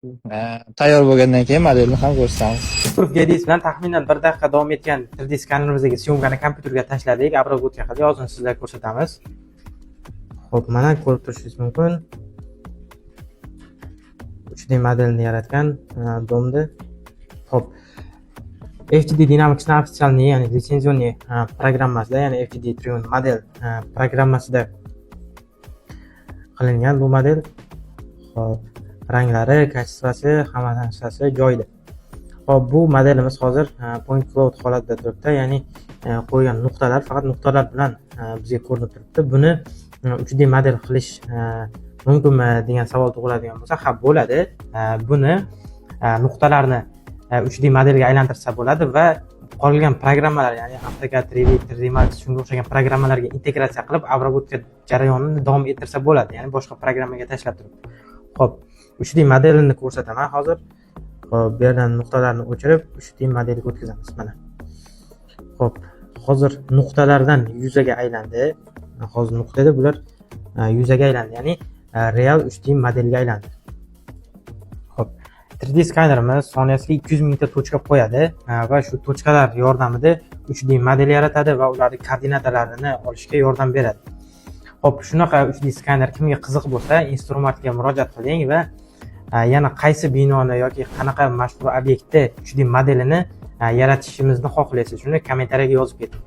Tayyor bo'lgandan keyin modelni ham ko'rsatamiz. Proof GDS bilan taxminan 1 daqiqa davom etgan 3D skanerimizdagi съёмка ni kompyuterga tashladik, обработка qildik. Hozir sizlarga ko'rsatamiz. Xo'p, mana ko'rib turishingiz mumkin. 3D modelini yaratgan дом ni. Xo'p. FGD Dynamics'ni официальный, ya'ni лицензионный programmasida, ya'ni FGD Trion model programmasida qilingan bu model. Xo'p, ranglari, качество si, hamma narsasi joyida. Xo'p, bu modelimiz hozir point cloud holatida turibdi, ya'ni qo'ygan nuqtalar faqat nuqtalar bilan bizga ko'rinib turibdi. Buni 3D model qilish mumkinmi degan savol tug'iladigan bo'lsa, ha, bo'ladi. Buni nuqtalarni 3D modelga aylantirsa bo'ladi va qolgan programmalar, ya'ni AutoCAD, Revit, 3D Max, shunga o'xshagan programmalarga integratsiya qilib, обработка jarayonini davom ettirsa bo'ladi, ya'ni boshqa programmaga tashlab turib. Xo'p, 3D modelini ko'rsataman hozir. Xo'p, bu yerdan nuqtalarni o'chirib, 3D modelga o'tkazamiz mana. Xo'p, hozir nuqtalardan yuzaga aylandi. Hozir nuqtada bular yuzaga aylandi, ya'ni real 3D modelga aylandi. Xo'p, 3D skanerimiz soniyasiga 200 mingta точка qo'yadi va shu точка lar yordamida 3D model yaratadi va ularni koordinatalarini olishga yordam beradi. Xo'p, shunaqa 3D skaner kimga qiziq bo'lsa, Instrumartga murojaat qiling va yana qaysi binoni yoki qanaqa mashhur obyektni 3D modelini yaratishimizni xohlaysiz, shuni kommentariyaga yozib keting.